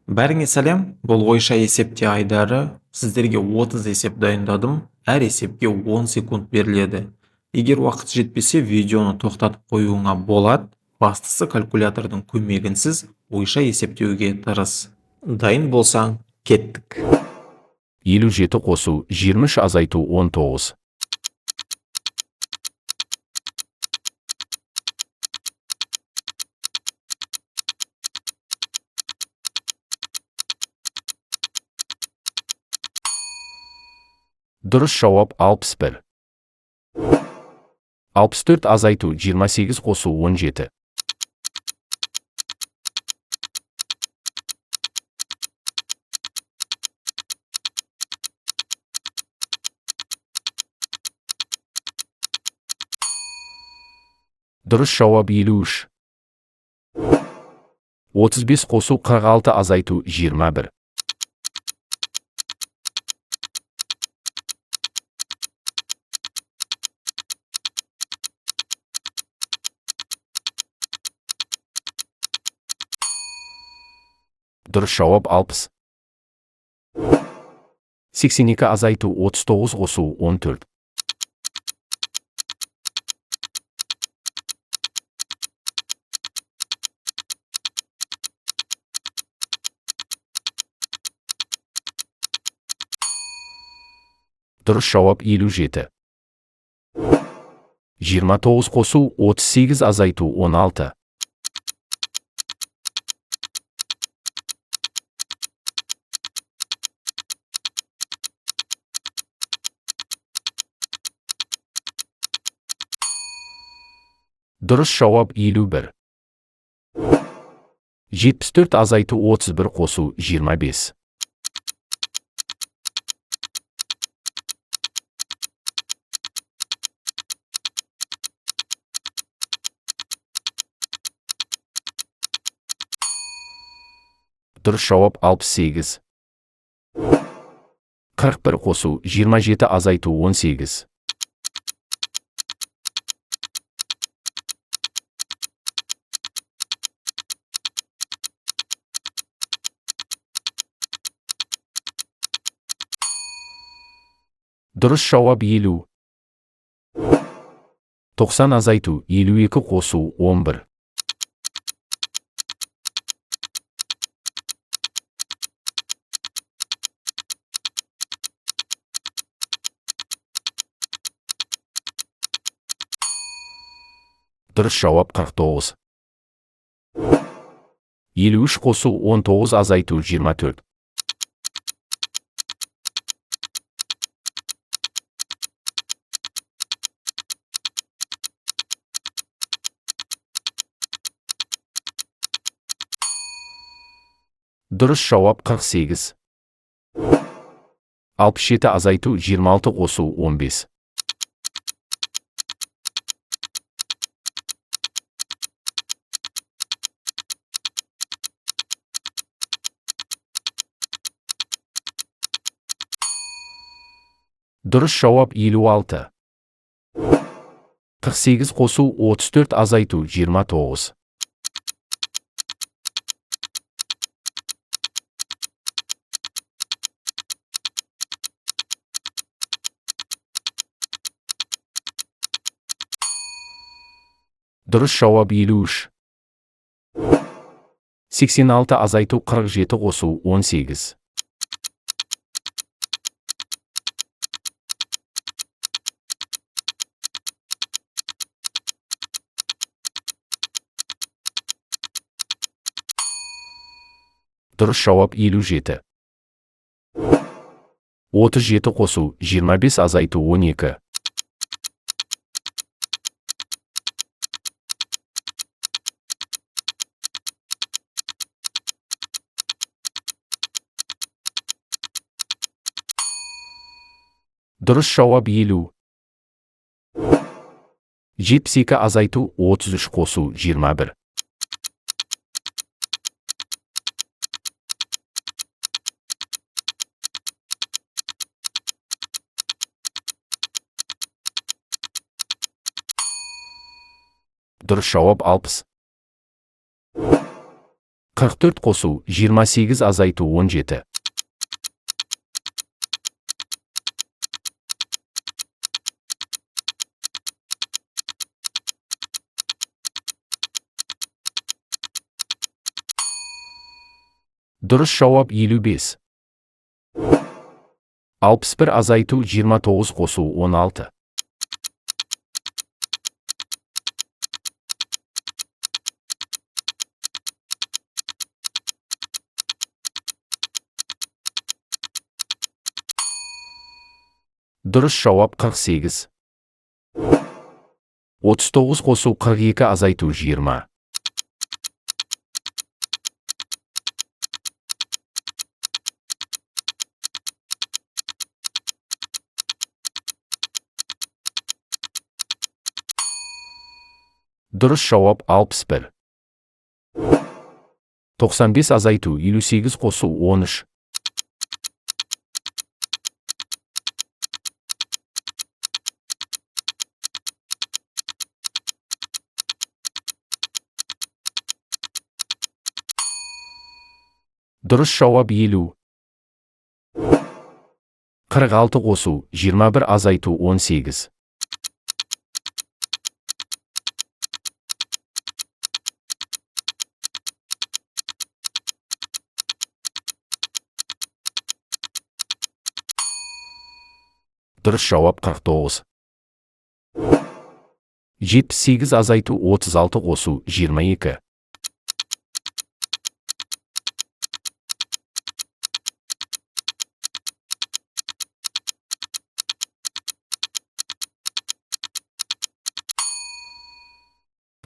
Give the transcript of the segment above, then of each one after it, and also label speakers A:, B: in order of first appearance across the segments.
A: Бәріңе сәлем, бұл ойша есепте айдары. Сіздерге 30 есеп дайындадым. Әр есепке 10 секунд беріледі. Егер уақыт жетпесе, видеоны тоқтатып қоюыңа болады. Бастысы калькулятордың көмегінсіз ойша есептеуге тырыс. Дайын болсаң, кеттік.
B: 57 қосу, 23 азайту 19. Дұрыс жауап 61. 64 азайту 28 қосу 17. Дұрыс жауап 53. 35 қосу 46 азайту 21. Дұрыс жауап 60. 82 азайту 39 қосу 14. Дұрыс жауап 57. 29 қосу 38 азайту 16. Дұрыс жауап 51. 74 азайту 31 қосу 25. Дұрыс жауап 68. 41 қосу 27 азайту 18. Дұрыс жауап 50. 90 азайту 52 қосу 11. Дұрыс жауап 49. 53 қосу 19 азайту 24. Дұрыс жауап 48. 67 азайту 26 қосу 15. Дұрыс жауап 56. 48 қосу 34 азайту 29. Дұрыс жауап 53. 86 азайту 47 қосу 18. Дұрыс жауап 57. 37 қосу 25 азайту 12. Дұрыс жауап 50. 72 азайту 33 қосу 21. Дұрыс жауап 60. 44 қосу 28 азайту 17. Дұрыс жауап 55. 61 азайту 29 қосу 16. Дұрыс жауап 48. 39 қосу 42 азайту 20. Дұрыс жауап 61. 95 азайту 58 қосу 13. Дұрыс жауап 50. 46 қосу 21 азайту 18. Дұрыс жауап 49. 78 азайту 36 қосу 22.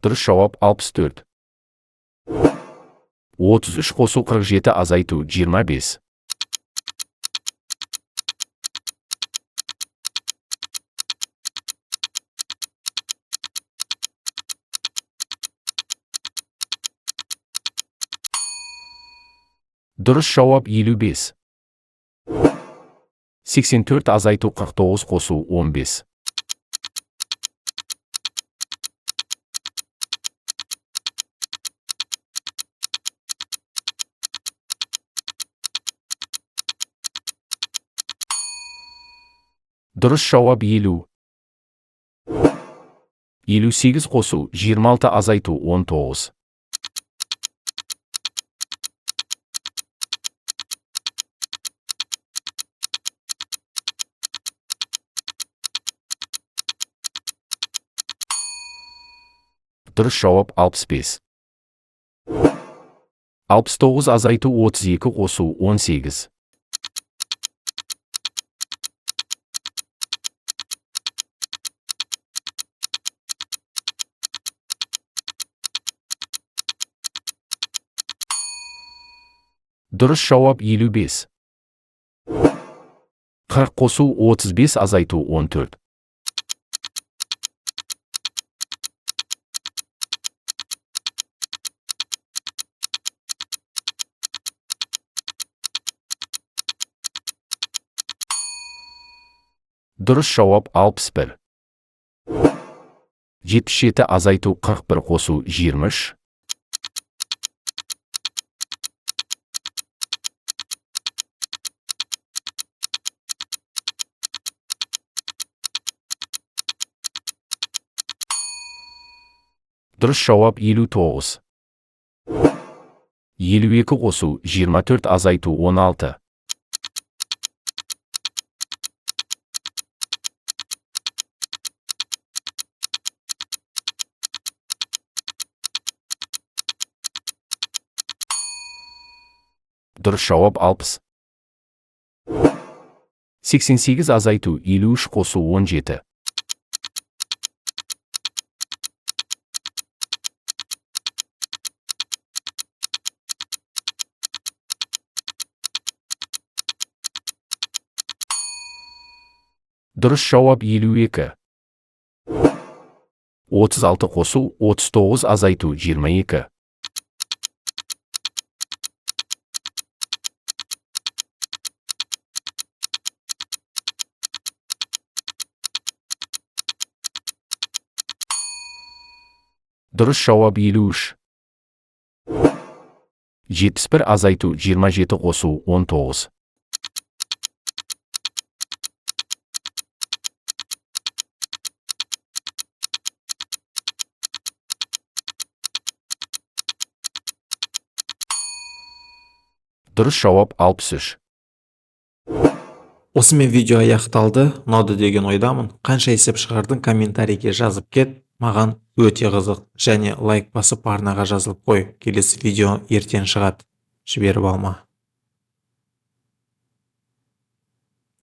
B: Дұрыс жауап 64. 33 қосу 47 азайту 25. Дұрыс жауап 55. 84 азайту 49 қосу 15. Дұрыс жауап 50. 58 қосу 26 азайту 19. Дұрыс жауап 65. 69 азайту 32 қосу 18. Дұрыс жауап 55. 40 қосу 35 азайту 14. Дұрыс жауап 61. 77 азайту 41 қосу 23. Дұрыс жауап 59. 52 қосу 24 азайту 16. Дұрыс жауап 60. 88 азайту 53 қосу 17. Дұрыс жауап 52. 36 қосу 39 азайту 22. Дұрыс жауап 53. 71 азайту 27 қосу 19. Дұрыс жауап 63.
A: Осымен видео аяқталды. Ұнады деген ойдамын. Қанша есеп шығардың, комментарийге жазып кет. Маған өте қызық. Және лайк басып, арнаға жазылып қой. Келесі видео ертең шығады. Жіберіп алма.